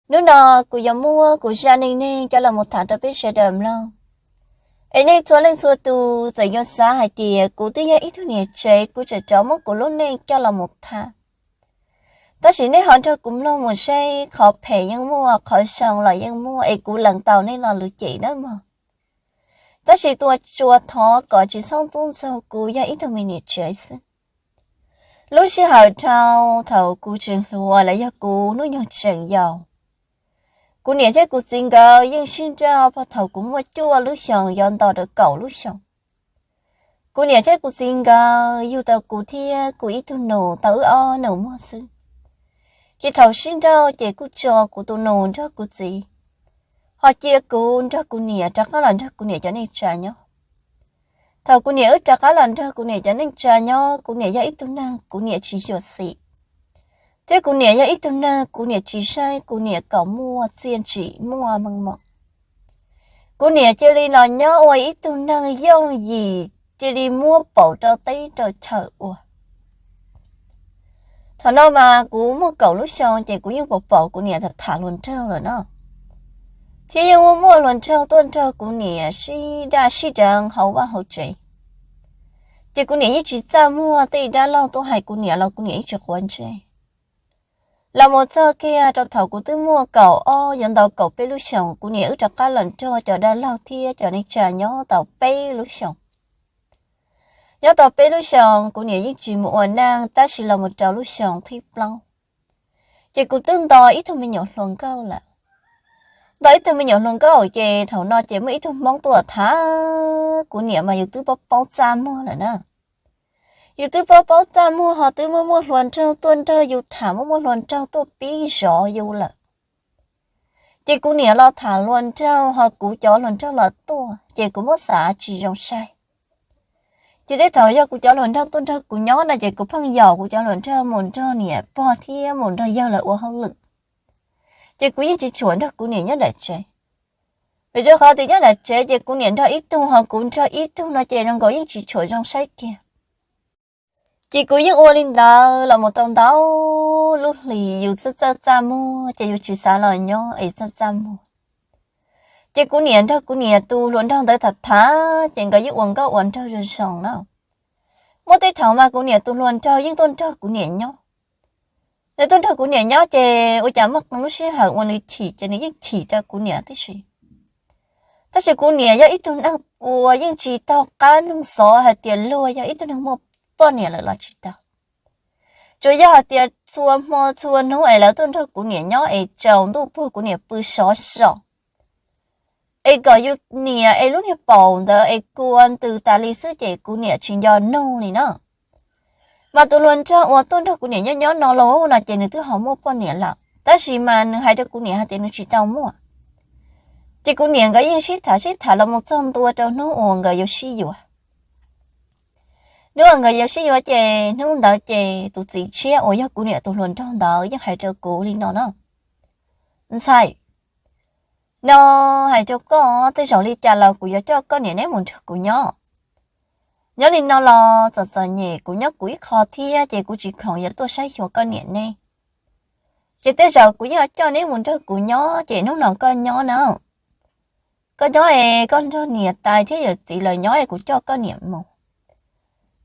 Hnub no kuv yuav muab kuv zaj neej neeg coj los mus tham rau peb sawv daws mloog. Es nej txhua leej txhua tus txawm yuav xav hais tias kuv twb yog ib tug niam tsev, kuv tseem rov muab kuv lub neej coj los mus tham. Tab sis nej ho nrog kuv mloog mus seb qhov phem yeej muaj, qhov zoo los yeej muaj, es kuv lees tau nej lo lus cem nawb mog. Tab sis tua tsuas thov kom tsis txhob ntxub ntxaug kuv yog ib tug me niam tsev xwb. Lub sij hawm dhau thaum kuv tseem hluas los yog kuv hnub nyoog tseem yau, kuv niam thiab kuv txiv nkawd yeej sib nrauj puag thaum kuv muaj cuaj lub xyoos yuav nto rau kaum lub xyoos. Kuv niam thiab kuv txiv nkawd yug tau kuv thiab kuv ib tug nus tau wb ob nus muag xwb. Ces thaum sib nrauj ces kuj tso kuv tus nus nrog kuv txiv, ho cia kuv nrog kuv niam rov qab los nrog kuv niam cov neej tsa nyob. Thaum kuv niam wb rov qab los nrog kuv niam cov neej tsa nyob, kuv niam yog ib tug neeg kuv niam tsis xyuam xim, thiab kuv niam yog ib tug neeg kuv niam tsis saib kuv niam kom muaj txiaj ntsim muaj meej mom. Kuv niam cia li los nyob ua ib tug neeg yooj yim, cia li muab paum rau teb rau chaw ua. Thaum no mas kuv muaj kaum lub xyoo ces kuv yeej pom paum kuv niam tham tham hluas nraug lawm no, thiab yeej muaj muaj hluas nraug tuaj nrog kuv niam sib daj sib deev hauv vaj hauv tsev. Ces kuv niam yeej tsis txaj muag, tej dab laug tuaj hais kuv niam los kuv niam yeej tsis quav ntsej. Los mus txog kiag rau thaum kuv twb muaj kaum ob yuav nto kaum peb lub xyoos, kuv niam wb rov qab los nrog cov dab laug thiab cov neej tsa nyob tau peb lub xyoos. Nyob tau peb lub xyoos kuv niam yeej tsis mus ua neej, tab sis los mus rau lub xyoos thib plaub ces kuv twb nto ib tug me nyuam hluas nkauj lawm. Nto ib tug me nyuam hluas nkauj ces thaum no ces muaj ib tug Hmoob tuaj tham, kuv niam mas yus twb paub paub txaj muag lawm na. Yus twb paub paub txaj muag ho twb muaj muaj hluas nraug tuaj nrog yus tham, muaj muaj hluas nraug tuaj pib zov yus lawm. Ces kuv niam los tham hluas nraug ho kuv cov hluas nraug los tuaj ces kuv muab xav tsis zoo saib. Ces tej thaum yog kuv cov hluas nraug tuaj nrog kuv nyob no ces kuv pheej yaum kuv cov hluas nraug mus nrog niam pog thiab mus nrog yawg lawv ua hauj lwm. Ces kuv yeej tsis tshua nrog kuv niam nyob nram tsev, vim rau qhov tias nyob nram tsev ces kuv niam nrog ib tug ho kuv nrog ib tug no ces zoo nkaus yeej tsis tshua zoo saib kiag. Ces kuv yeej ua li ntawd los mus tau ntau lub hlis, yus txawj txaj txaj muag ces yus tsis xav los nyob es txaj txaj muag. Ces kuv niam nrog kuv niam tus hluas nraug ntawd tham tham ces nkawd yeej ua nkauj ua nraug zoo zoo na. Muaj tej thaum mas kuv niam tus hluas nraug yeej tuaj nrog kuv niam nyob. Nws tuaj nrog kuv niam nyob ces ua cas muaj qee lub sij hawm uas nws chim ces nws yeej chim rau kuv niam tib si. Tab sis kuv niam yog ib tug neeg uas yeej tsis taug qab neeg xov hais tias luag yog ib tug neeg muaj poj niam lawm los tsis tau. Tsuas yog hais tias txhua hmo txhua hnub es lawv tuaj nrog kuv niam nyob es tsaus ntuj puag kuv niam pw sov zos es kom yus niam es lub niag paum ntawd es kua ntws tas li xwb ces kuv niam tsis nco nug li na. Mas tus hluas nraug uas tuaj nrog kuv niam nyob nyob no los no ces nws twb ho muaj poj niam lawm, tab sis mas nws hais rau kuv niam hais tias nws tsis tau muaj. Ces kuv niam nkawd yeej sib tham sib tham los mus txog ntua rau hnub uas nkawd yuav sib yuav. Hnub uas nkawd yuav sib yuav ces hnub ntawd ces tus txiv tshiab uas yog kuv niam tus hluas nraug ntawd yeej hais rau kuv li no na: Ntxhais, no hais rau koj, tej zaum li cas los kuv yuav coj koj niam neb mus nrog kuv nyob. Nyob li no los txom txom nyem, kuv nyob kuv ib qho thiab ces kuv tsis khoom yuav tuaj saib xyuas koj niam neb. Ces tej zaum kuv yeej coj neb mus nrog kuv nyob, ces hnub no koj nyob na, koj nyob es koj nrog niam tais thiab yawm txiv lawv nyob es kuv coj koj niam mus.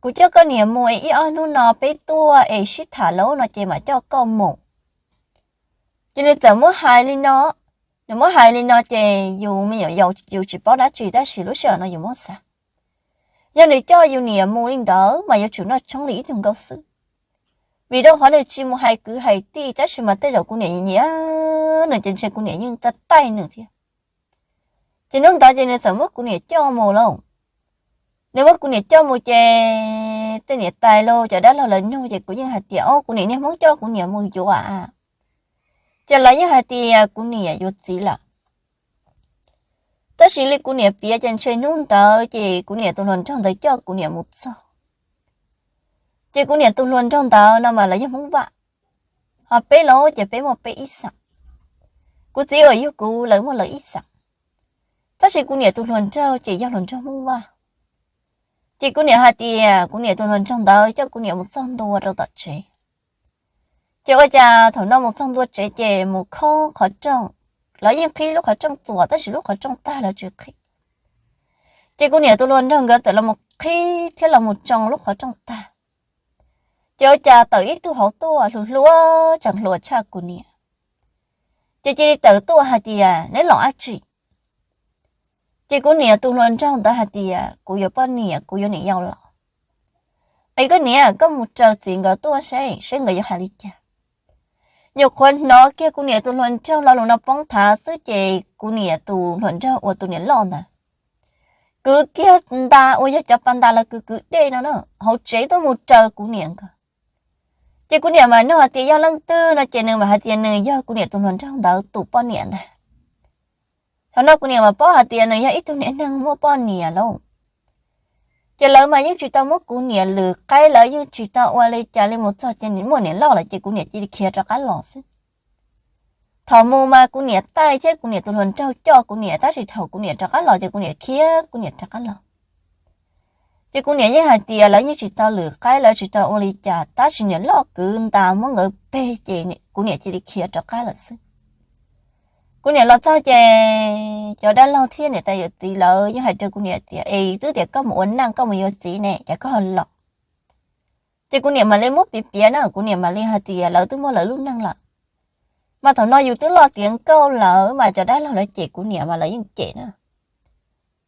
Kuv coj koj niam mus es ib ob hnub no peb tuaj es sib tham lauj no ces mam coj koj mus. Ces nws txawm muab hais li no, nws muab hais li no ces yus me nyuam yaus yus tsis paub dab tsi tab sis lub sij hawm no yus muab xav, yog nws coj yus niam mus li ntawd mas yuav tsum noj tshoob li ib tug nkauj xwb. Vim rau qhov nws tsis mus hais kwv hais tij tab sis mas tej zaum kuv niam nyiam nws ces ntshe kuv niam yeej taij taij nws thiab. Ces hnub ntawd ces nws txawm muab kuv niam coj mus lauj. Nws muab kuv niam coj mus ces tej niam tais los cov dab laug lawv nug ces kuv yeej hais tias, o, kuv niam niag Hmoob coj kuv niam mus yuav a. Ces lawv yeej hais tias kuv niam yuav txiv lawm. Tab sis li kuv niam piav ces ntshe hnub ntawd ces kuv niam tus hluas nraug ntawd coj kuv niam mus txog, ces kuv niam tus hluas nraug ntawd no mas lawv yog Hmoob Vaj, ho peb los ces peb muaj peb ib xeem. Kuv txiv uas yug kuv lawv muaj lawv ib xeem, tab sis kuv niam tus hluas nraug ces yog hluas nraug Hmoob Vaj. Ces kuv niam hais tias kuv niam tus hluas nraug ntawd coj kuv niam mus txog ntua rau tom tsev. Ces ua cas thaum no mus txog ntua tsev ces mus khob qhov rooj, lawv yeej qhib lub qhov rooj txuas tab sis lub qhov rooj tag lawv tsis qhib. Ces kuv niam tus hluas nraug nkawd txawm los mus qhib thiab los mus tsoo lub qhov rooj tag. Ces ua cas tawm ib tug hauv tuaj hluas hluas tseem hluas tshaj kuv niam. Ces cia li tawm tuaj hais tias, neb los dab tsi? Ces kuv niam tus hluas nraug ntawd hais tias, kuv yuav poj niam, kuv yuav niam yau los. Es koj niam, koj mus raws txiv nkawd tuaj seb, seb nkawd yuav hais li cas. Nyuam qhuav hnov kiag kuv niam tus hluas nraug lo lus no poob thav xwb ces kuv niam tus hluas nraug uas tus niam loj ntawd kwv kiag nta uas yog cov pas ntas lawv kwv kwv dej no na, hauv tsev tuaj mus raws kuv niam nkawd. Ces kuv niam mas nug hais tias yog leej twg no ces nws mas hais tias nws yog kuv niam tus hluas nraug ntawd tus poj niam ntag. Thaum no kuv niam mas paub hais tias nws yog ib tug niam neeg muaj poj niam lauj. Ces lawv mas yeej tsis tau muab kuv niam lwm qaib, lawv yeej tsis tau ua li cas li, mus txog ces muaj niam loj lawm ces kuv niam cia li khiav rov qab los xwb. Thaum mus mas kuv niam taij thiab kuv niam tus hluas nraug coj kuv niam, tab sis thaum kuv niam rov qab los ces kuv niam khiav kuv niam rov qab los. Ces kuv niam yeej hais tias lawv yeej tsis tau lwm qaib, lawv tsis tau ua li cas, tab sis niam loj kwv nta muab nkawd peg ces kuv niam cia li khiav rov qab lawm xwb. Kuv niam los txog ces cov dab laug thiab niam tais yawm txiv lawv yeej hais rau kuv niam tias, es twb tias koj mus ua neej, koj mus yuav txiv ne, cas koj ho los? Ces kuv niam mam li muab piav piav na, kuv niam mam li hais tias lawv twb muaj lawv lub neej lawm. Mas thaum no yus twb loj tiav nkauj lawm mas cov dab laug lawv cem kuv niam mas lawv yeej cem na.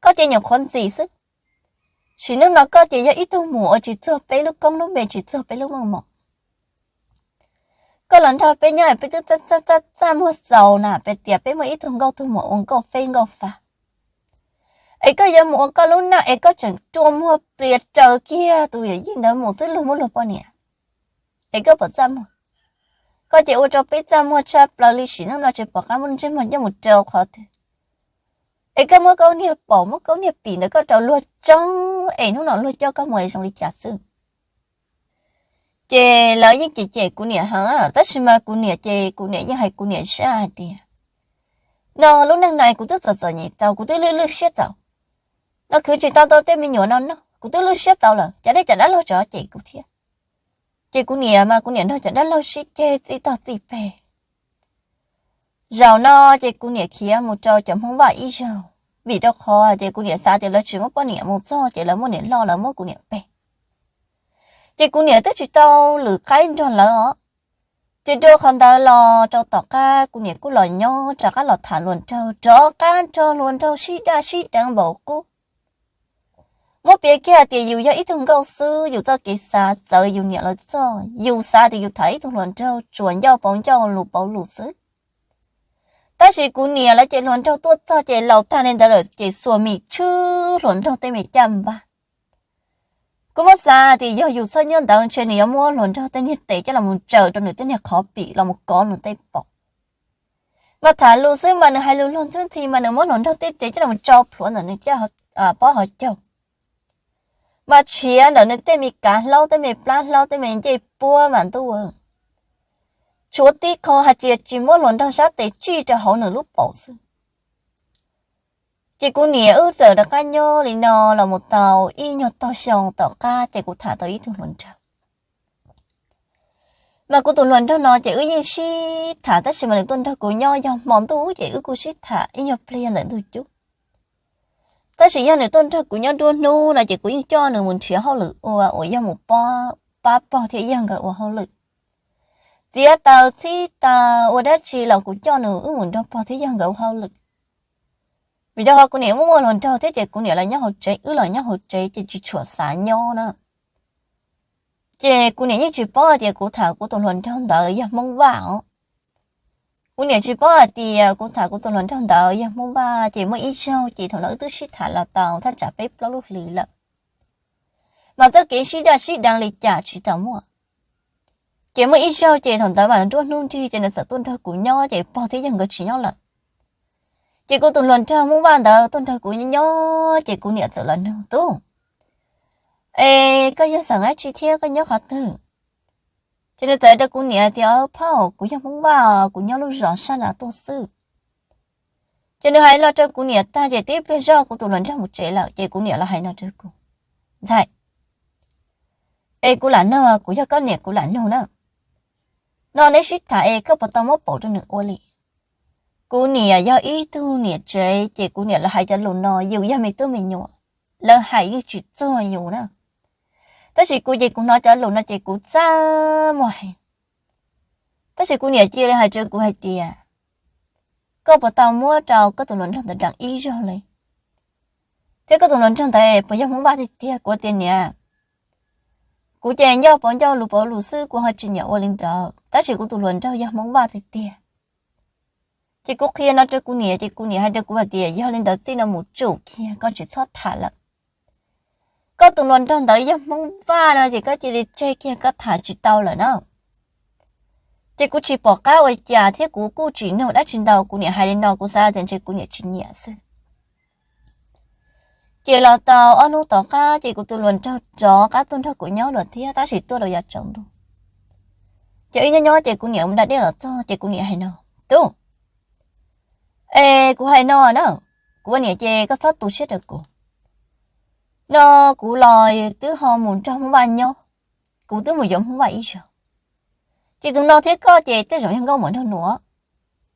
Koj ces nyuam qhuav ntxim xwb. Sim neej no koj ces yog ib tug muam uas tsis txuag peb lub koob lub npe, tsis txuag peb lub meej mom. Koj los nrog peb nyob peb twb txaj txaj muag txaus na, peb tias peb muaj ib tug nkauj tug muam ua nkauj feb nkauj fab. Es koj yuav mus ua koj lub neej es koj tseem rua muag plias raws kiag tus yawm yij ntawd mus xwb, luag muab luag poj niam. Es koj puas txaj muag? Koj ces ua rau peb txaj muag tshaj plaws li, sim neej no tsis pom qab muab ntsej muag coj mus rau qhov twg. Es koj muab koj niag paum muab koj niag pim ntawd koj rau luag tsoob es hnub no luag coj koj mus zoo li cas xwb. Ces lawv yeej cem cem kuv niam heev, tab sis mas kuv niam ces kuv niam yeej hais kuv niam sab hais tias, no lub neej no kuv twb txom txom nyem txaus, kuv twb lwj lwj siab txaus. No khwv tsis tau tau tej me nyuam no no, kuv twb lwj siab txaus lawm, cas nej cov dab laug tseem cem kuv thiab? Ces kuv niam mas kuv niam nrog cov dab laug sib ceg txij tog txij peg. Zaum no ces kuv niam khiav mus rau cov Hmoob Vaj ib zaug, vim rau qhov ces kuv niam xav tias lawv tsis muab poj niam mus txog ces lawv muaj niam loj lawv muab kuv niam peg. Ces kuv niam twb tsis tau lwm qaib nrog lawv os. Ces dua qhov ntawd los rau tom qab kuv niam kuj los nyob rov qab los tham hluas nraug, rov qab nrog hluas nraug sib daj sib deev npaum qub. Muab piav kiag hais tias yus yog ib tug nkauj xwb, yus txoj kev xav txawv yus niam lawv txoj, yus xav tias yus tham ib tug hluas nraug tsuas ncauj pauv ncauj lus pauv lus xwb. Tab sis kuv niam lawv ces hluas nraug tuaj txog ces laus tag li ntawd lawm ces xuas mis tshwb hluas nraug tej me caj npab. Kuv muab xav tias yog yus txhob nyob ntawd ntshe nws yuav muab hluas nraug tej niag tes coj los mus ntsaws rau nws tej niag qhov pim los mus kov nws tej paum. Mas tham lus xwb mas nws hais lus luag ntxwb ntxhi mas nws muab hluas nraug tej tes coj los mus tso plhuav ntawm nws caj pob hauv caug. Mas tshiav ntawm nws tej me kav hlaub, tej me plab hlaub, tej me ncej puab mas ntuj, tshuav tib qho hais tias tsis muab hluas nraug sab tes tsij rau hauv nws lub paum xwb. Ces kuv niam wb txawm rov qab nyob li no los mus tau ib nyuag tog xyoo tom qab ces kuv tham tau ib tug hluas nraug. Mas kuv tus hluas nraug no ces wb yeej sib tham tab sis mas nws tuaj nrog kuv nyob yog hmo ntuj ces wb kuj sib tham ib nyuag pliag ntawm ntug cub. Tab sis yog nws tuaj nrog kuv nyob nruab hnub no ces kuv yeej coj nws mus nrhiav hauj lwm ua uas yog mus pab pog thiab yawg nkawd ua hauj lwm. Txiav taws txhib taws ua dab tsi los kuv coj nws wb mus nrog pog thiab yawg nkawd ua hauj lwm. Vim rau qhov kuv niam muaj muaj hluas nraug thiab ces kuv niam los nyob hauv tsev, wb los nyob hauv tsev ces tsis tshua xav nyob na. Ces kuv niam yeej tsis paub hais tias kuv tham kuv tus hluas nraug ntawd yog Hmoob Vaj os. Kuv niam tsis paub hais tias kuv tham kuv tus hluas nraug ntawd yog Hmoob Vaj, ces muaj ib zaug ces thaum no wb twb sib tham los tau thaj tsam peb plaub lub hlis lawm. Mas txoj kev sib daj sib deev li cas tsis tau muaj. Ces muaj ib zaug ces thaum ntawd mas nruab hnub nrig ces nws txawm tuaj nrog kuv nyob ces pog thiab yawg nkawd tsis nyob lawm. Ces kuv tus hluas nraug Hmoob Vaj ntawd tuaj nrog kuv nyob ces kuv niam txawm los nug, tub, es koj yog xeem dab tsi thiab koj nyob qhov twg? Ces nws txawm rau kuv niam tias, phauj, kuv yog Hmoob Vaj, kuv nyob lub zos sab nram tuaj xwb. Ces nws hais no rau kuv niam tag ces tib pliag zog kuv tus hluas nraug mus tsev lawm ces kuv niam los hais no rau kuv, ntxhais, es kuv lam nug, kuv yog koj niam kuv lam nug na. no neb sib tham es koj puas tau muab paum rau nws ua li? Kuv niam yog ib tug niam tsev ces kuv niam lawv hais cov lus no yus yog me tub me nyuam, lawv hais yeej tsis txuag yus na. Tab sis kuv ces kuv hnov cov lus no ces kuv txaj muag heev. Tab sis kuv niam cia li hais rau kuv hais tias, koj puas tau muab rau koj tus hluas nraug ntawd deev ib zaug li? Thiab koj tus hluas nraug ntawd puas yog Hmoob Vaj tiag tiag? Kuv tias niam, kuv ces ncauj pauv ncauj lus pauv lus xwb, kuv ho tsis nyiam ua li ntawd, tab sis kuv tus hluas nraug yog Hmoob Vaj tiag tiag. Ces kuv qhia no rau kuv niam ces kuv niam hais rau kuv hais tias yog li ntawd txij no mus tsum kiag, koj tsis txhob tham lawm. Koj tus hluas nraug ntawd yog Hmoob Vaj no ces koj cia li tseg kiag, koj tham tsis tau lawm na. Ces kuv tsis pom qab ua cas thiab kuv kuj tsis nug dab tsi ntau, kuv niam hais li no kuv xav tias ntshe kuv niam tsis nyiam xwb. Ces los tau ob hnub tom qab ces kuv tus hluas nraug rov qab tuaj nrog kuv nyob dua thiab, tab sis tuaj rau yav tsaus ntuj. Ces wb nyob nyob ces kuv niam mus da dej los txog ces kuv niam hais no, tub, es kuv hais no na, kuv ua niam ces koj txhob tu siab rau kuv. No kuv los twb ho mus nrog Hmoob Vaj nyob, kuv twb mus yuav Hmoob Vaj ib zaug. Ces tus no thiab koj ces tej zaum yog nkauj muam nraug nus,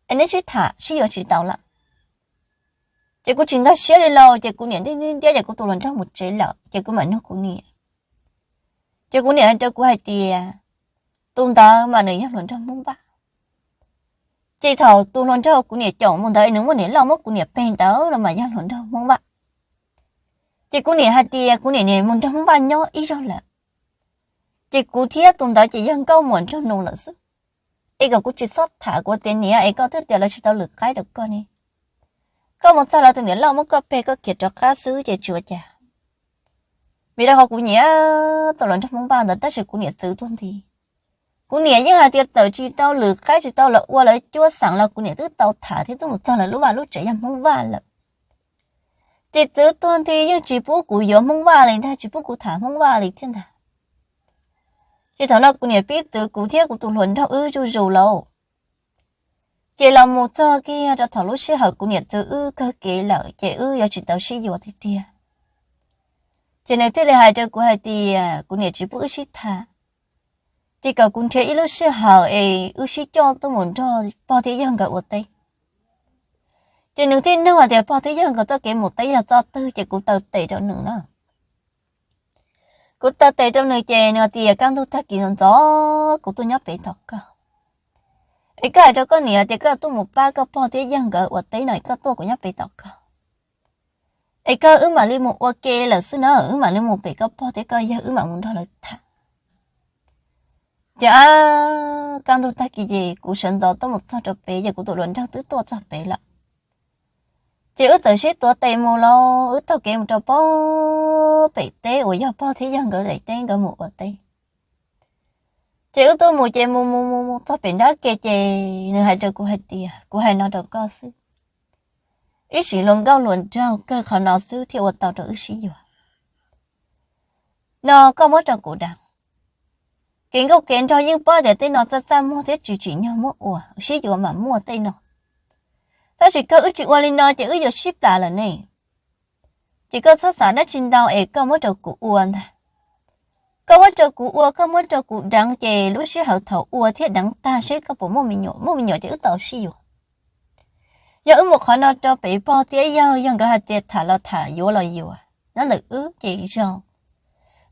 es neb sib tham sib yuav tsis tau lawm. Ces kuv tsis nkag siab li lauj, ces kuv niam ntiab ntiab ces kuv tus hluas nraug mus tsev lawm ces kuv mam nug kuv niam. Ces kuv niam hais rau kuv hais tias, tus ntawd mas nws yog hluas nraug Hmoob Vaj. Ces thaum tus hluas nraug kuv niam caum mus ntawd nws muaj niam loj muab kuv niam peg ntawd los mas yog hluas nraug Hmoob Vaj. Ces kuv niam hais tias kuv niam nim mus nrog Hmoob Vaj nyob ib zaug lawm, ces kuv thiab tus ntawd ces yog nkauj muam nraug nus lawm xwb. Es kom kuv tsis txhob tham, kuv tias niam, es koj twb tias lawv tsis tau lwm qaib rau koj ne, koj mus txog lawv tus niam loj muab koj peg koj khiav rov qab xwb ces tsis ua cas. Vim rau qhov kuv nyiam tus hluas nraug Hmoob Vaj ntawd tab sis kuv niam txwv tuag nthi. Kuv niam yeej hais tias txawm tsis tau lwm qaib tsis tau lawv ua lawv cuab xeem los kuv niam twb tau tham thiab twb mus txog lawv lub vaj lub tsev yog Hmoob Vaj lawm. Ces txwv tuag nthi yeej tsis pub kuv yuav Hmoob Vaj li ntag, tsis pub kuv tham Hmoob Vaj li thiab ntag. Ces thaum no kuv niam pib txwv kuv thiab kuv tus hluas nraug wb zuj zus lauj. Ces los mus txog kiag rau thaum lub sij hawm kuv niam txwv wb kawg kev lawm ces wb yuav tsis tau sib yuav tiag tiag. Ces nws thiaj li hais rau kuv hais tias kuv niam tsis pub wb sib tham, ces kom kuv nrhiav ib lub sij hawm es wb sib coj tuaj mus nrog pog thiab yawg nkawd ua teb. Ces nws thiaj nug hais tias pog thiab yawg nkawd txoj kev mus teb yog txoj twg ces kuv taw tes rau nws na. Kuv taw tes rau nws ces nws hais tias kaj ntug tag kis ntxov ntxov kuv tuaj nyob pem tos koj. Es koj hais rau koj niam tias koj tuaj mus pab koj pog thiab yawg nkawd ua teb no es koj tuaj kuv nyob pem tos koj. Es koj wb mam li mus ua ke lawm xwb na, wb mam li mus pem koj pog thiab koj yawg wb mam mus nrog lawv tham. Ces a, kaj ntug tag kis ces kuv sawv ntxov tuaj mus txog rau pem ces kuv tus hluas nraug twb tuaj txog pem lawm. Ces wb txawm sib tuav tes mus lauj, wb taug kev mus rau pog pem teb uas yog pog thiab yawg nkawd daim teb nkawd mus ua teb. Ces wb tuaj mus ces mus mus mus mus txog pem nrab ke ces nws hais rau kuv hais tias kuv hais no rau koj xwb, ib sim hluas nkauj hluas nraug kawg qhov no xwb thiaj ua tau rau wb sib yuav. No koj muab rau kuv deev. Kev nkauj kev nraug yeej paub tias tej no txaj txaj muag thiab tsis tsim nyog muab ua, sib yuav mas muaj tej no. Tab sis koj wb tsis ua li no ces wb yuav sib plam lawm ne. Ces koj txhob xav dab tsi ntau es koj muab rau kuv ua ntag. Koj muab rau kuv ua, koj muab rau kuv deev ces lub sij hawm thaum ua thiab deev tag seb koj puas muaj me nyuam, muaj me nyuam ces wb tau sib yuav. Yog wb mus qhov no rau pem pog thiab yawg, yog nkawd hais tias tham los tham yuav los yuav, nyob ntawm wb ces zoo.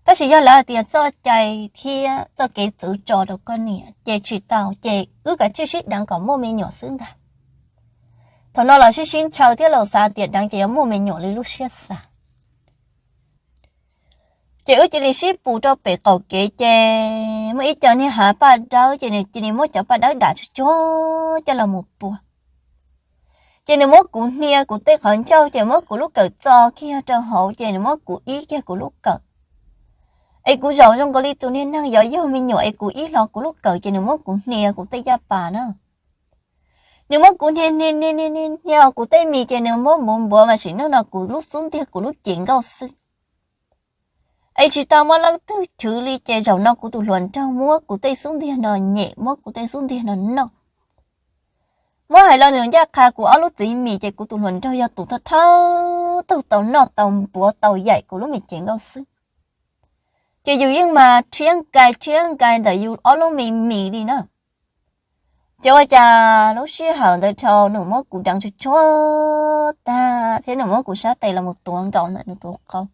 Tab sis yog lawv hais tias txoj cai thiab txoj kev txwv tso rau koj niam ces tsis tau, ces wb kav tsij sib deev kom muaj me nyuam xwb ntag. Thaum no los sib sib ntshaw thiab los xav tias deev ces yuav muaj me nyuam li lub siab xav. Ces wb cia li sib pus rau pem qaum kev ces muaj ib co niag hav paj dawb ces nws cia li muab cov paj dawb dam tsuag tsuag coj los mus pua. Ces nws muab kuv hnia kuv tej qhov ncauj ces muab kuv lub kawm txo kiag rau hauv ces nws muab kuv ib kiag kuv lub kawm. Es kuv zaum zoo nkaus li tus niag neeg yuav yug me nyuam es kuv ib hlo kuv lub kawm ces nws muab kuv hnia kuv tej caj pas na. Nws muab kuv hnia hnia hnia hnia kuv tej mis ces nws muab npuav npuav mas sim neej no kuv lub xub ntiag kuv lub cev nkauj xwb. Es tsis tau muab leej twg chwv li ces zaum no kuv tus hluas nraug muab kuv tej xub ntiag no nyem, muab kuv tej xub ntiag no noj. Muab hais los nws ncaj qha kuv ob lub txiv mis ces kuv tus hluas nraug yog tus thawj thawj tug tau noj tau npuav tau yaim kuv lub me cev nkauj xwb. Ces yus yeej mas rhiab nkai rhiab nkai ntawm yus ob lub me mis li na. Ces ua cas lub sij hawm ntawd dhau nws muab kuv deev tsuag tsuag tag thiab nws muab kuv sab tes los mus tuav nkaus ntawm nws tus qau.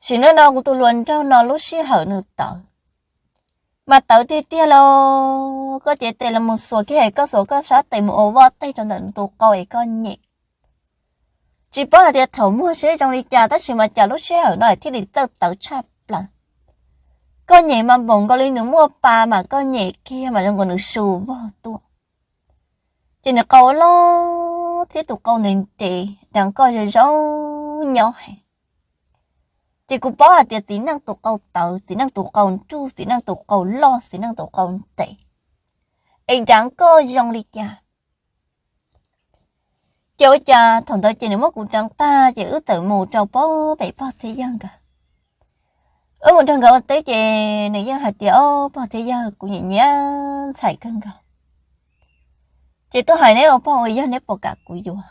Sim neej no kuv tus hluas nraug no lub sij hawm nws tawv mas tawv tiag tiag los koj cev tes los mus xuas kiag es koj xuas koj sab tes mus ua voj teg rau ntawm nws tus qau es koj nyem. Tsis paub hais tias thaum muag seb zoo li cas tab sis mas cas lub sij hawm no thiaj li txawj tawv tshaj plaws. Koj nyem mas npaum nkaus li nws muaj pa mas koj nyem kiag mas zoo nkaus nws su vog tuaj. Ces nws qau loj thiab tus qau ntev ntev deev koj zoo zoo nyob heev. Ces kuv paub hais tias txiv neej tus qau tawv, txiv neej tus qau nruj, txiv neej tus qau loj, txiv neej tus qau ntev, es deev koj zoo li cas. Ces ua cas thaum ntawd ces nws muab kuv deev tag ces wb txawm mus rau pem pog thiab yawg nkawd. Wb mus nrog nkawd ua teb ces nws yeej hais tias, o, pog thiab yawg, kuv nyiam nyiam ntxhais kawg nkaus, ces tuaj hais neb ua pog ua yawg neb puas kam kuv yuav?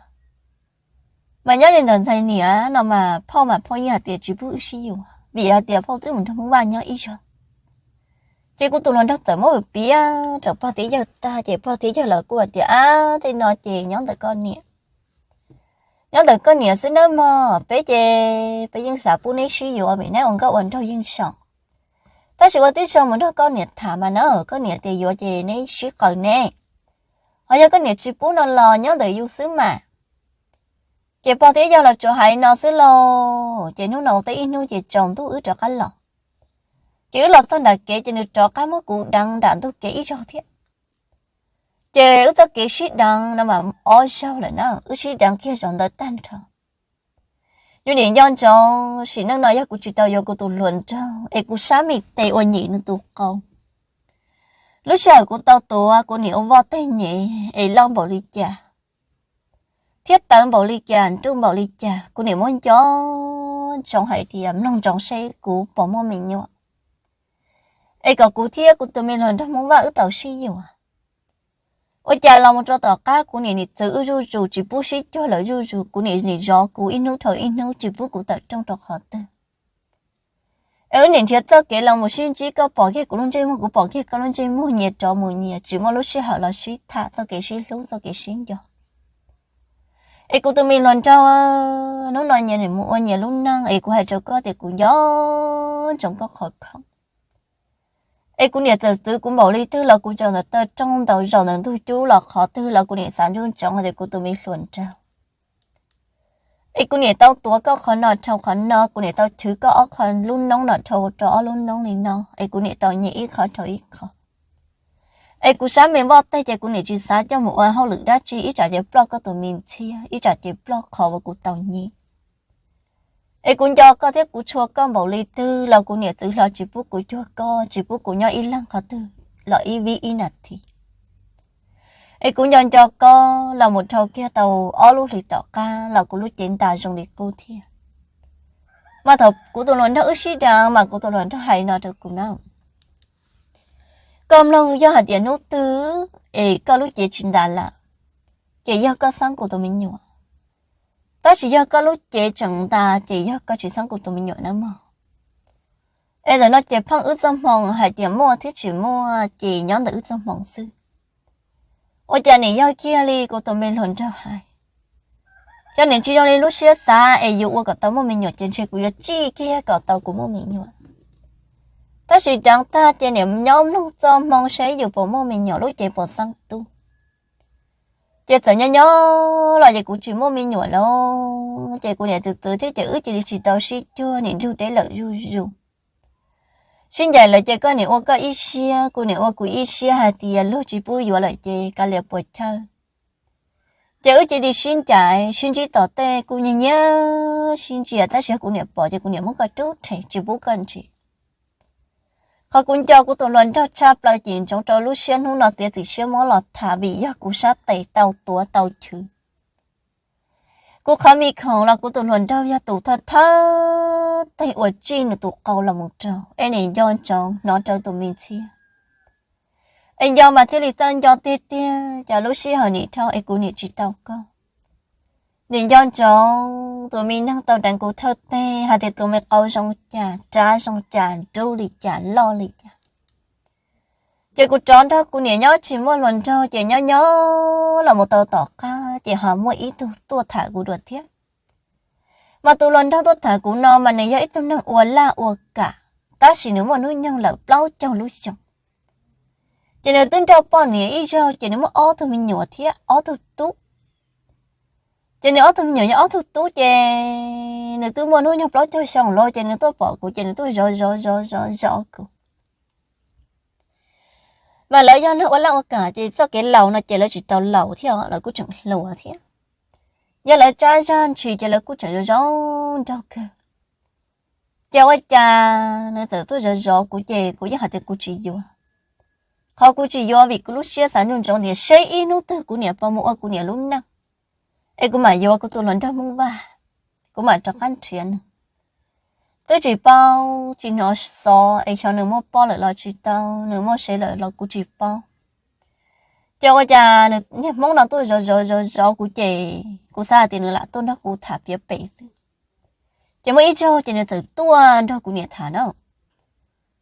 Mas nyob li ntawm ntxhais niam no mas phauj mas phauj yeej hais tias tsis pub wb sib yuav vim hais tias phauj twb mus nrog Hmoob Vaj nyob ib zaug. Ces kuv tus hluas nraug txawm muab piav rau pog thiab yawg tag ces pog thiab yawg lawv kuj hais tias, ab, tej no ces nyob ntawm koj niam, nyob ntawm koj niam xwb nawb mog, peb ces peb yeej xav pub neb sib yuav vim neb ua nkauj ua nraug yeej zoo. Tab sis ua tib zoo mus nrog koj niam tham mas na, koj niam tias yuav ces neb sib qawm ne, ho yog koj niam tsis pub no los nyob ntawm yus xwb mas. Ces pog thiab yawg los tsuas hais no xwb lauj, ces hnub no ua teb ib hnub ces tsaus ntuj wb rov qab los. Ces wb los txog nram kev ces nws rov qab muab kuv deev nram ntug kev ib zaug thiab. Ces wb txoj kev sib deev no mas ob zaug lawm na, wb sib deev kiag zaum ntawd tag nrho. Yus niam nco ntsoov sim neej no yog kuv tsis tau yuav kuv tus hluas nraug es kuv sab me tes ua nyem nws tus qau. Lub sij hawm kuv tau tuav kuv niam ua voj teg nyem es loj npaum li cas thiab tawv npaum li cas nruj npaum li cas, kuv niam muab nco ntsoov hais tias mloog ntsoov seb kuv puas muaj me nyuam, es kom kuv thiab kuv tus me hluas nraug Hmoob Vaj wb tau sib yuav. Ua cas los mus rau tom qab kuv niam niam txwv wb zuj zus tsis pub sib cuag lawm zuj zus, kuv niam nim zov kuv ib hnub dhau ib hnub tsis pub kuv tawm rooj rau qhov twg. Es wb niam nrhiav txoj kev los mus sib ntsib, koj pom kiag kuv lub ntsej muag kuv pom kiag koj lub ntsej muag, nyias rov mus nyias, tsis muaj lub sij hawm los sib tham txoj kev sib hlub txoj kev sib nco. Es kuv tus me hluas nraug, hnub no nyias nim mus ua nyias lub neej es kuv hais rau koj tias kuv nco ntsoov koj qhov khoom. Es kuv niam txawm txwv kuv npaum li twg los kuv tsaus ntawm taw rooj ntaus zaum ntawm ntug cub los qhov twg los kuv niam xav ntsoov ntsoov hais tias kuv tus me hluas nraug, es kuv niam tau tuav koj qhov no dhau qhov no, kuv niam tau chwv koj ob qho lub noob no dhau rau ob lub noob li no, es kuv niam tau nyiam ib qho dhau ib qho. Es kuv sab me voj teg ces kuv niam tsis xav coj mus ua hauj lwm dab tsi, ib tsam ces ploj koj tus me ntxhiab, ib tsam ces ploj qhov uas kuv tau nyiam. Es kuv nco koj thiab kuv tshua koj npaum li twg los kuv niam txwv hlo tsis pub kuv cuag koj, tsis pub kuv nyob ib leeg qhov twg los ib vib ib nas this. Es kuv nco nco koj los mus dhau kiag tau ob lub hlis tom qab los kuv lub cev ntas zoo li qub thiab. Mas thaum kuv tus hluas nraug wb sib deev mas kuv tus hluas nraug hais no rau kuv na, koj mloog, yog hais tias hnub twg es koj lub cev tsis ntas lawm, ces yog koj xeeb kuv tus me nyuam. Tab sis yog koj lub cev tseem ntas ces yog koj tsis xeeb kuv tus me nyuam nawb mog. Es ntawm no ces pheej wb txoj hmoo, hais tias muaj thiab tsis muaj ces nyob ntawm wb txoj hmoo xwb. Ua cas nim yog kiag li kuv tus me hluas nraug hais, cov nim tsis zoo li lub siab xav es yus ua kom tau muaj me nyuam ces ntshe kuv yuav tsij kiag kom tau kuv muaj me nyuam. Tab sis deev tag ces nim nyob mloog txoj hmoo seb yus puas muaj me nyuam, lub cev puas xeeb tub. Ces txawm nyob nyob los ces kuv tsis muaj me nyuam lawm, ces kuv niam txwv txwv thiab ces wb cia li tsis tau sib cuag, nim nrug deb lawm zuj zus. Sib ncaim lawm ces koj nim ua koj ib siab, kuv nim ua kuv ib siab hais tias luag tsis pub yuav lawm ces kav liam puas chawj. Ces wb cia li sib ncaim sib ntsib tom tej kuj nyiag nyiag sib ntsia, tab sis yog kuv niam pom ces kuv niam muab koj rub rhe tsis pub koj ntsia. Qhov kuv nco kuv tus hluas nraug tshaj plaws ces ntsoov rau lub siab hnub no txiav txim siab muab los tham vim yog kuv sab tes tau tuav tau chwv. Kuv qhov me khoom los kuv tus hluas nraug yog tus thawj thawj teg uas tsij nws tus qau los mus raug es nim nco ntsoov hnov rau tus me ntxhiab. Es nco mas thiaj li txawj nco tiag tiag, cas lub sij hawm nim dhau es kuv nim tsis tau koj. Nim nco ntsoov tus me neeg tau deev kuv thawj teg hais tias tus me qau zoo cas, rab zoo cas, nrub li cas, loj li cas. Ces kuv rov nrog kuv niam nyob tsis muaj hluas nraug, ces nyob nyob los mus tau tom qab ces ho muaj ib tug tuaj tham kuv dua thiab. Mas tus hluas nraug tuaj tham kuv no mas nws yog ib tug neeg ua laj ua kam, tab sis nws muaj hnub nyoog lawm plaub caug lub xyoos. Ces nws twb nrauj poj niam ib zaug, ces nws muaj ob tug me nyuam thiab ob tug tub. Ces nws ob tug me nyuam yog ob tug tub, ces nws twb muaj hnub nyoog plaub caug xyoo lawm, ces nws tuaj pom kuv ces nws tuaj zov zov zov zov zov kuv. Mas lawv yog neeg ua laj ua kam, ces txoj kev laus no ces lawv tsis tau laus thiab, lawv kuj tseem hluas thiab. Yog lawv tsab zaj ntshis ces lawv kuj tseem zoo zoo nraug kawg. Ces ua cas nws txawm tuaj zov zov kuv, ces kuv yeej hais tias kuv tsis yuav. Qhov kuv tsis yuav vim kuv lub siab xav nco ntsoov tias seb ib hnub twg kuv niam puas mus ua kuv niam lub neej, es kuv mam yuav kuv tus hluas nraug Hmoob Vaj, kuv mam rov qab nrhiav nws. Twb tsis paub tsis hnov xov es xyov nws muaj poj lawm los tsis tau, nws muaj sev lawm los kuv tsis paub. Ces ua cas nws niag Hmoob no tuaj zov zov zov zov kuv, ces kuv xav hais tias nws lam tuaj nrog kuv tham piav pem xwb. Ces muaj ib zaug ces nws txawm tuaj nrog kuv niam tham na.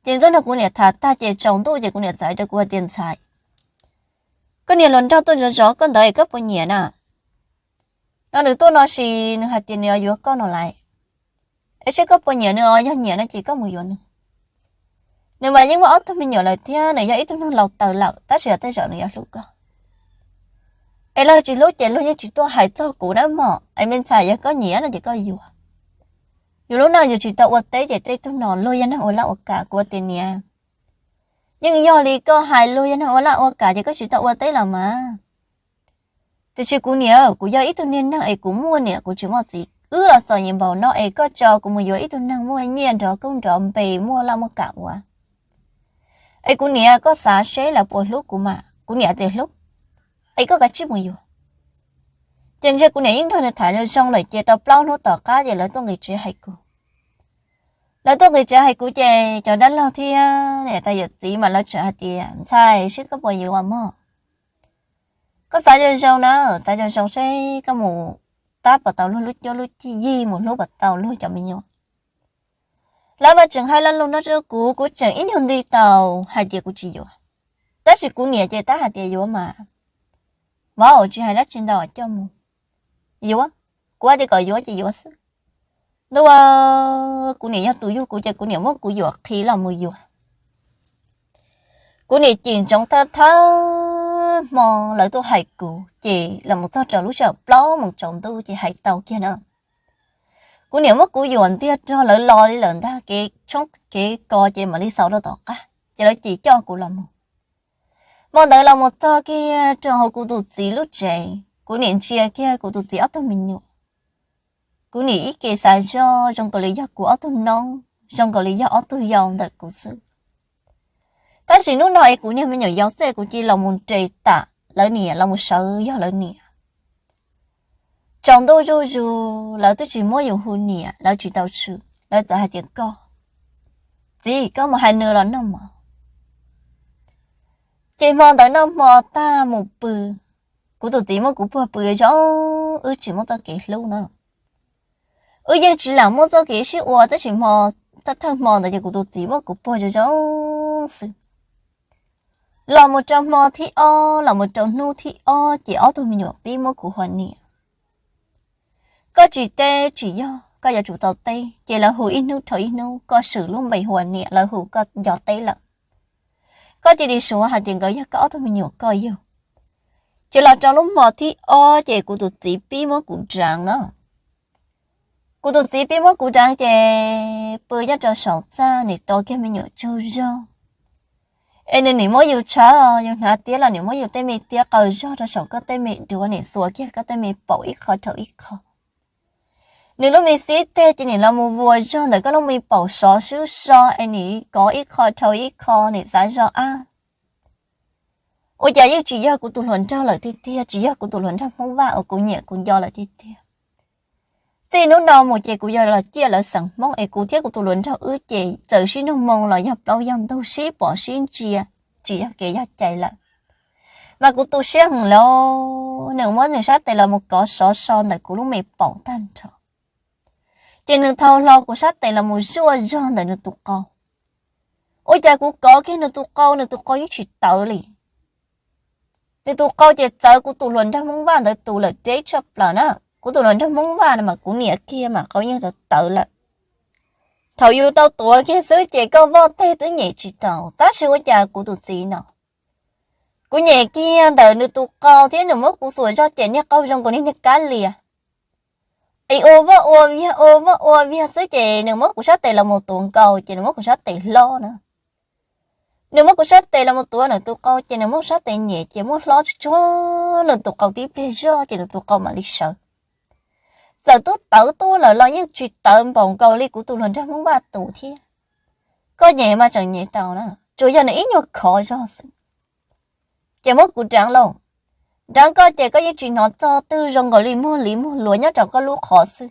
Ces nws tuaj nrog kuv niam tham tag ces tsaus ntuj ces kuv niam txawm hais rau kuv hais tias, Ntxhais, koj niag hluas nraug tuaj zov zov koj ntawd es koj puas nyiam na? No nws tuaj no sis nws hais tias nws yuav koj no lawm. Es seb koj puas nyiam nws os, yog nyiam no ces koj mus yuav nws. Nws mas yeej muaj ob tug me nyuam lawm thiab nws yog ib tug neeg laus tawv lawm, tab sis yog tej zaum nws yuav hlub koj. Es luag tsis hlub ces luag yeej tsis tuaj hais txog kuv na mog. Es me ntxhais, yog koj nyiam no ces koj yuav. Yus lub neej yus tsis tau ua teb ces tej tug no luag yog neeg ua laj ua kam, kuv tias niam, yeej yog li koj hais, luag yog neeg ua laj ua kam ces koj tsis tau ua teb los mas. Tiam sis kuv niam, kuv yog ib tug niag neeg es kuv muaj niam kuv tsis muaj txiv, wb los txom nyem npaum no es koj tso kuv mus yuav ib tug neeg muaj nyiaj nrov koob nrov npe muaj laj muaj kam ua. Es kuv niam, koj xav seb lawv puas hlub kuv mas. Kuv niam tias hlub, es koj kav tsij mus yuav. Ces ntshe kuv niam yeej nrog nws tham zoo zoo lawm ces tau plaub hnub tom qab ces lawv tuaj nqis tsev hais kuv. Lawv tuaj nqis tsev hais kuv ces cov dab laug thiab niam tais yawm txiv mas lawv tseem hais tias, Ntxhais, seb koj puas yuav mog. Koj xav zoo zoo na, xav zoo zoo seb koj mus tab puas tau luag lub cuab lub yig, mus hlub puas tau luag cov me nyuam. Lawv mas tseem hais lo lus no rau kuv, kuv tseem ib nyuag nti tau hais tias kuv tsis yuav. Tab sis kuv niam ces tab hais tias yuav mas. Vauv, tsis hais dab tsi ntau, coj mus. Yuav, kuv hais tias kom yuav ces yuav xwb. Ntuj, kuv niam yog tus yug kuv ces kuv niam muab kuv yuam qhi los mus yuav. Kuv niam cim ntsoov thawj thawj hmo lawv tuaj hais kuv ces los mus txog rau lub sij hawm plaub moos tsaus ntuj ces hais tau kiag na. Kuv niam muab kuv yuam ntiag rau lawv los li lawm ntag, kev tshoob kev kos ces mam li xaus rau tom qab ces lawv cim coj kuv los mus. Hmo ntawd los mus txog kiag rau hauv kuv tus txiv lub tsev, kuv niam ntsia kiag kuv tus txiv ob tug me nyuam. Kuv niam ib ke xav zoj zoo nkaus li yog kuv ob tug noob, zoo nkaus li yog ob tug yau ntawm kuv xwb. Tab sis hnub no es kuv niag me nyuam yau xwb kuv cia li los mus nres tam lawv niam, los mus sawv yog lawv niam. Tsaus ntuj zuj zus lawv twb tsis muab yus hu niam, lawv tsis tau tshwm, lawv txawm hais tias koj, txiv, koj mus hais nws los noj mov. Ces hmo ntawd noj hmo tag mus pw, kuv tus txiv muab kuv puag pw zoo, wb tsis muaj txoj kev hlub na. Wb yeej tsis lam muaj txoj kev sib ua, tab sis hmo, thawj thawj hmo ntawd ces kuv tus txiv muab kuv puag zoo zoo xwb. Los mus rau hmo thib ob, los mus rau hnub thib ob ces ob tug me nyuam pib muab kuv hu niam. Koj tsis teb tsis yog, koj yuav tsum tau teb, ces lawv hu ib hnub dhau ib hnub, koj swm lub npe hu niam, lawv hu koj nco teb lawm. Koj cia li suav hais tias nkawd yog koj ob tug me nyuam koj yug. Ces los rau lub hmo thib ob ces kuv tus txiv pib muab kuv deev na. Kuv tus txiv pib muab kuv deev ces pw nyob rau saum txaj, nim tos kiag me nyuam tsaug zog. Es nws nim muab yus tshawb, yus hnav tiab los nim muab yus tej me tiab qaws zog rau saum koj tej me duav, nim xuas kiag koj tej me paum ib qho dhau ib qho. Nws lub me xib teg ces nim los mus vuas zog ntawm koj lub me paum sov swb so, es nim kov ib qho dhau ib qho, nim xav zog ab. Ua cas yeej tsis yog kuv tus hluas nraug lawm tiag tiag, tsis yog kuv tus hluas nraug Hmoob Vaj uas kuv nyiam kuv nco lawm tiag tiag. Txij hnub no mus ces kuv yog los ciaj lawv xeem Hmoob es kuv thiab kuv tus hluas nraug wb ces txawm sib nug moo los yog plaub yog ntug, sib pom sib ntsia, tsis yog kev yog cai lawm. Mas kuv tu siab heev lauj, nws muab nws sab tes los mus kov sov so ntawm kuv lub me paum tag nrho. Ces nws thau hlo kuv sab tes los mus zuaj zog ntawm nws tus qau. Ua cas kuv kov kiag nws tus qau, nws tus qau yeej tsis tawv li. Nws tus qau ces txawv kuv tus hluas nraug Hmoob Vaj ntawd tus lawm deb tshaj plaws na. Kuv tus hluas nraug Hmoob Vaj no mas kuv niam kiag mas qau yeej tawv tawv lawm. Thaum yus tau tuav kiag xwb ces koj voj teg twb nyem tsis tau, tab sis ua cas kuv tus txiv no, kuv nyem kiag ntawm nws tus qau thiab nws muab kuv xuas zog ces niag qau zoo nkaus li niag kab lias. Es ua voj ua viag ua voj ua viag xwb ces nws muab kuv sab tes los mus tuav nkaus ces nws muab kuv sab tes hlob na. Nws muab kuv sab tes los mus tuav nws tus qau ces nws muab sab tes nyem ces muab hlob tsuag tsuag nws tus qau tib pliag zog ces nws tus qau mam li sawv. Txawm twb tawv tuaj lawm los yeej tsis tawv npaum nkaus li kuv tus hluas nraug Hmoob Vaj tus thiab. Koj nyem mas tseem nyem tau na, tsuas yog nws ib nyuag khov zog xwb. Ces muab kuv deev lauj. Deev koj ces koj yeej tsis hnov txog twg, zoo nkaus li muag liv muag luav nyob rau koj lub qhov xwb.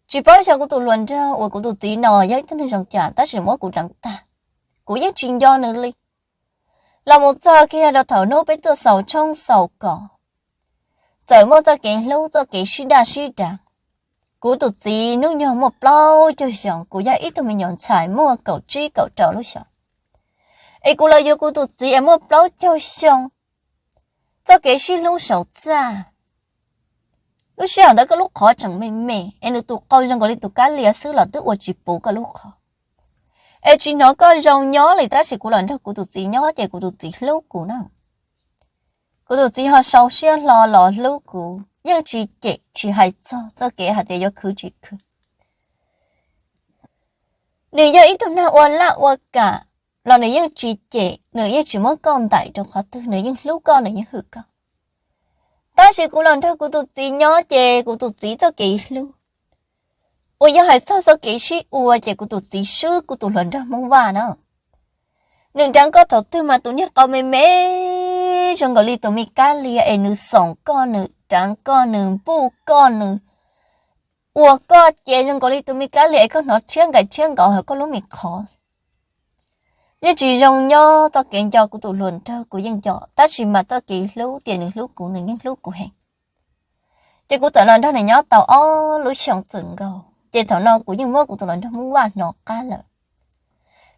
Tsis paub xyov kuv tus hluas nraug uas kuv tus txiv no yog ib tug neeg zoo cas tab sis muab kuv deev tag, kuv yeej tsis nco nws li. Los mus txog kiag rau thaum hnub peb tuaj xaus tshoob xaus kos, txawm muaj txoj kev hlub txoj kev sib daj sib deev. Kuv tus txiv hnub nyoog muaj plaub caug xyoo, kuv yog ib tug me nyuam ntxhais muaj kaum tsib kaum rau lub xyoo, es kuv los yuav kuv tus txiv es muaj plaub caug xyoo. Txoj kev sib hlub saum txaj, lub sij hawm ntawd koj lub qhov tseem me me es nws tus qau zoo nkaus li tus kab lias xwb los twb ua tsis puv koj lub qhov. Es tsis hnov koj zoo nyob li tab sis kuv los nrog kuv tus txiv nyob ces kuv tus txiv hlub kuv na. Kuv tus txiv ho sau siab hlo los hlub kuv, yeej tsis cem tsis hais txog txoj kev hais tias yuav khwv tsis khwv. Nws yog ib tug neeg ua laj ua kam los nws yeej tsis cem, nws yeej tsis muab koj ntaim rau qhov twg, nws yeej hlub koj, nws yeej hwm koj. Tab sis kuv los nrog kuv tus txiv nyob ces kuv tus txiv txoj kev hlub uas yog hais txog txoj kev sib ua ces kuv tus txiv swb kuv tus hluas nraug Hmoob Vaj na. Nws deev koj thaum twg mas tus niag qau me me zoo nkaus li tus me kab lias es nws xoom koj, nws deev koj, nws npuj koj, nws ua koj ces zoo nkaus li tus me kab lias es koj hnov rhiab nkais rhiab nkaus hauv koj lub me qhov. Yeej tsis zoo nyob, txoj kev nco kuv tus hluas nraug kuv yeej nco, tab sis mas txoj kev hlub tias nws hlub kuv, nws yeej hlub kuv heev. Ces kuv txawm los nrog nws nyob tau ob lub xyoo txwm nkaus, ces thaum no kuv yeej muab kuv tus hluas nraug Hmoob Vaj hnov qab lawm.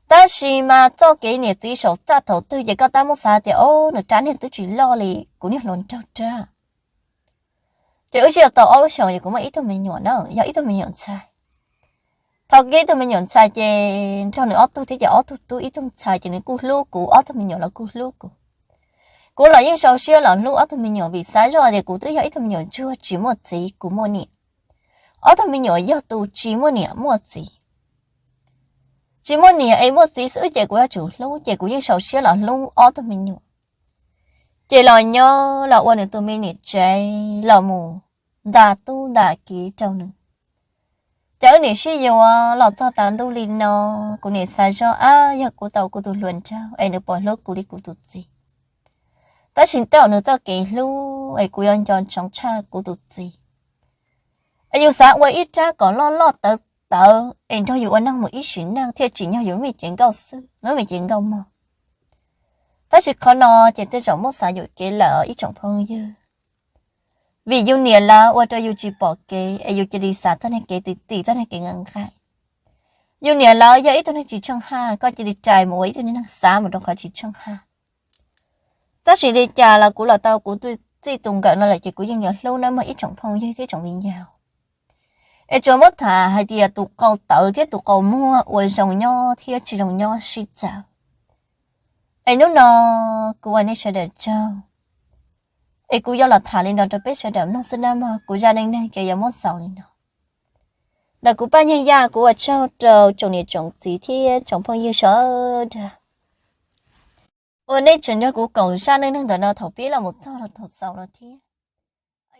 Tab sis mas txoj kev niam txiv saum txaj thaum twg ces koj tab muab xav tias, o, nws rab niag twb tsis loj li kuv niag hluas nraug rab. Ces wb sib yuav tau ob lub xyoos ces kuv muaj ib tug me nyuam na, yog ib tug me nyuam ntxhais. Thaum kiag ib tug me nyuam ntxhais ces nrog nws ob tug thiab ces ob tug tub ib tug ntxhais ces nws kuj hlub kuv, ob tug me nyuam los kuj hlub kuv. Kuv los yeej sau siab los hlub ob tug me nyuam vim xav zoj tias kuv twb yog ib tug me nyuam ntsuag tsis muaj txiv, kuv muaj niam. Ob tug me nyuam yog tus tsis muaj niam muaj txiv, tsis muaj niam es muaj txiv xwb ces kuv yuav tsum hlub, ces kuv yeej sau siab los hlub ob tug me nyuam. Ces los nyob los ua nws tus me niam tsev los mus nta tub nta kiv rau nws. Ces wb niam sib yuav los txog tas ntuj li no, kuv niam xav zoj ab yog kuv tau kuv tus hluas nraug es nws puas hlub kuv li kuv tus txiv. Tab sis tej zaum nws txoj kev hlub es kuv yuav nco ntsoov tshaj kuv tus txiv. Es yus xav ua ib rab kom loj loj tawv tawv es nrog yus ua neej mus ib sim neej thiaj tsim nyog yus lub me cev nkauj xwb, lub me cev nkauj mog. Tab sis qhov no ces tej zaum muab xav yuam kev lawm ib tsoom phooj ywg. Vim yus niam lawv ua rau yus tsis pom kev es yus cia li xav txoj niag kev ti ti, txoj niag kev nqaim nqaim. Yus niam lawv yog ib tug neeg tsis tsheej haj, koj cia li rais mus ua ib tug niag neeg xav mus rau qhov tsis tsheej haj. Tab sis li cas los kuv los tau kuv txij tus nkawm no lawm ces kuv yeej yuav hlub nawb mog ib tsoom phooj ywg thiab tsoom viv ncaus. Es tsuas muab tham hais tias tus qau tawv thiab tus qau muag ua zoo nyob thiab tsis zoo nyob sib txawv. Es hnub no kuv ua nej sawv daws tsaug. Es kuv yuav los tham li no rau peb sawv daws mloog xwb nawb mog, kuv zaj neej neeg ces yuav muab xaus li no. Ntawm kuv Paj Nyiag Yaj kuv ua tsaug rau tsoom niam tsoom txiv thiab tsoom phooj ywg sawv daws uas nej tseem nrog kuv koom zaj neej neeg ntawm no thaum pib los mus txog los thaum xaus no thiab.